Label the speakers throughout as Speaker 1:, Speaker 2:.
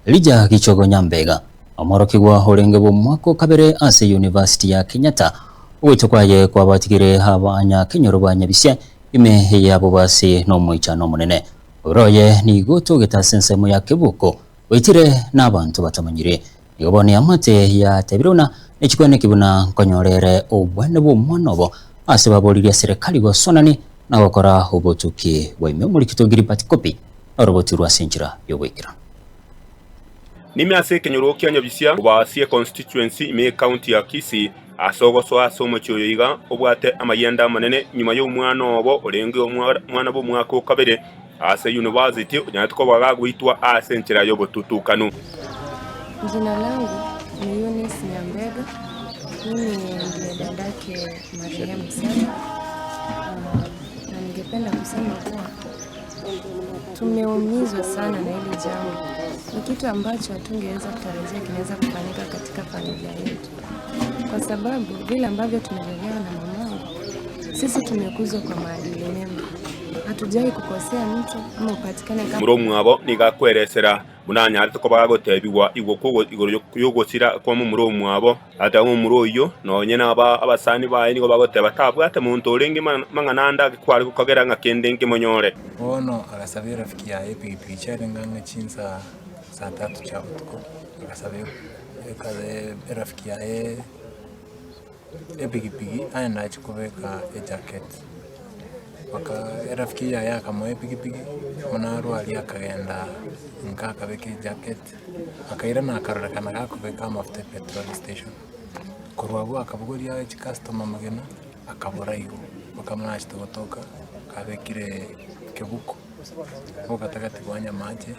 Speaker 1: Elijah Gichogo Nyambega, omorokigwa orenge bw'omwaka o kabere ase University ya Kenyatta. Ogoitwa kwaye kwabatigire abanyakenyoro ba Nyabisia ime ya Bobasi nomoichano omonene. Omobere oye nigo otogete ase ensemo ya Kebuko oitire nabanto batamanyiri. Nigo bono eamate yatebire buna nechikweneki buna nkonyora ere obwane bw'omwana obo ase baboririe eserekari gosonani na gokora obotuki bwa ime. Omorikito Gilbert Kopi norobotirwe ase enchera y'ogoikeranu.
Speaker 2: Nime ase ekenyoro kia Nyabisia, Obasie Constituency ime y'Ecounty ya Kisii, ase ogosoa ase omochie oyo iga obwate amayianda amanene nyuma y'omwana obo orenge omwana bw'omwaka o kabere ase university onyarete koba gagoitwa ase enchera y'obotutukanu.
Speaker 3: Jina langu ni Eunice Nyambega. Mimi ndiye dadake marehemu Sema. Na ningependa kusema kuwa tumeumizwa sana na hili jambo. Ni kitu ambacho hatungeweza kutarajia kinaweza kufanyika katika familia yetu, kwa sababu vile ambavyo tumelelewa na mamangu, sisi tumekuzwa kwa maadili mema, hatujawahi kukosea mtu ama upatikane kama
Speaker 2: Momura omwabo nigo akweresera buna anyarete koba agotebiwa igo kogo igoro yogosira kwa momura omwabo ata momura oyio nonye na abasani baye nigo bagoteba tabwate monto orenge mang'ana ande ake kware gokogera ng'a kende nkemonyore.
Speaker 4: Bono agasaba erafiki yaye epikipiki chiarenge ang'e chinsa saa tatu chia botuko, agasaba erafiki yaye epikipiki aende achie kobeka ejacket. Baka erafiki yaye akamoa epikipiki, bono arwaria akagenda nka akabeka ejacket, akairana akarorekana gakobeka amafuta epetrol station. Korwa abwo akabogoria chicustomer magena, akabora igo, mpaka buna achete gotoka, kabekire kebuko, ogatagati bwa Nyamache,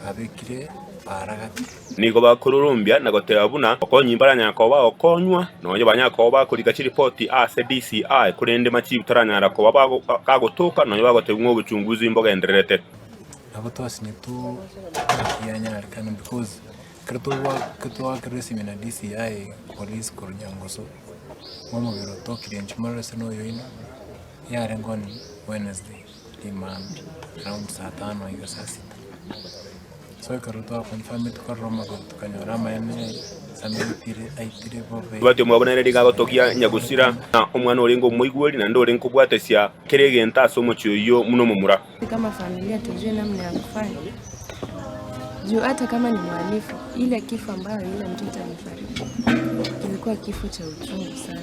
Speaker 4: kabekire para gati.
Speaker 2: Nigo bakorurumbia na goteba buna okonyi mbaranyara koba bagokonywa nonye banyara koba bakorika chiripoti ase DCI korende machibu taranyara koba kagotoka nonye bagotebwa ng'a obochunguzi mbogendererete.
Speaker 4: Nabo twasinyetwe ng'aki yanyarekana because ekero twakerire esimi na DCI police korwa Nyangoso, omobere otokire inche morore ase na oyoino, yarenge on Wednesday rimambia around saa tano iga saa sita. So ekero twaconfirmete korora omobere tokanyora amaene Sammy aitire bobe.
Speaker 2: Gilbert omwabo nere nigo agotogia nyagusira na omwana orenge omoigweri naende orenge kobwatesia kera egento ase omochie oyio buna omomura.
Speaker 3: Kama familia tujue namna ya kufanya juu hata kama ni mhalifu, ile kifo ambayo yule mtoto alifariki kilikuwa kifo cha uchungu sana,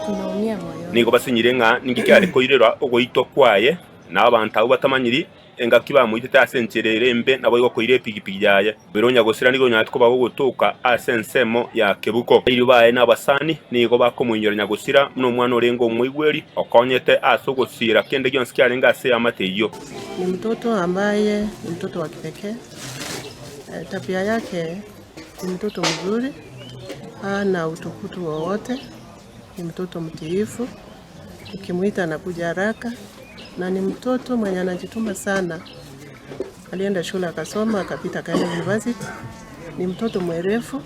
Speaker 3: tunaumia moyoni.
Speaker 2: Nigo basinyire ng'a ninki kiare koirerwa ogoitwa kwaye na abanto abwo batamanyiri engaki bamoitete ase enchera ere embe nabo igo koira epigipigi yaye. Omobere o nyagosira nigo onyarete koba gogotoka ase ensemo ya Kebuko. Abairi baye na abasani nigo bakomoinyora nyagosira buna omwana orenge omoigweri okonyete ase ogosiira kende gionsi kiarenge ase eamate eyio.
Speaker 5: Ni mtoto ambaye ni mtoto wa kipekee. Tabia yake ni mtoto mzuri, hana utukutu wowote, ni mtoto mtiifu, ukimuita anakuja haraka, na ni mtoto mwenye anajituma sana. Alienda shule akasoma, akapita akaenda university. Ni mtoto mwerevu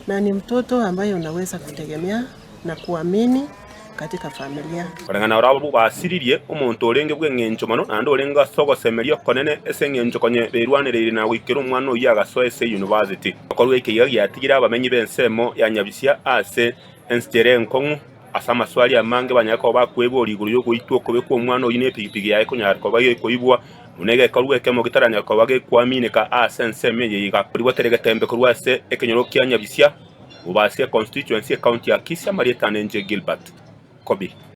Speaker 5: na ni mtoto ambaye unaweza kutegemea na kuamini katika familia.
Speaker 2: Koreng'ana oro abwo basiririe omonto orenge bw'eng'encho mono naende orenge ase ogosemeria okonene ase eng'encho konye berwanereire na goikera omwana oyio agasoa ase university. Okorwa eke iga giatigire abamenyi b'ensemo ya Nyabisia ase enchera enkong'u ase amaswali amange banyare koba bakweboria igoro y'ogoitwa okobekwa omwana oyio na epigipigi yaye konyara koba gekoibwa buna egekorwa ekemo getaranyara koba gekoamineka ase ensemo eye iga. Korwa getembe korwa ase ekenyoro kia Nyabisia, Obasie constituency ecounty ya Kisii amarieta nenche Gilbert Kobi.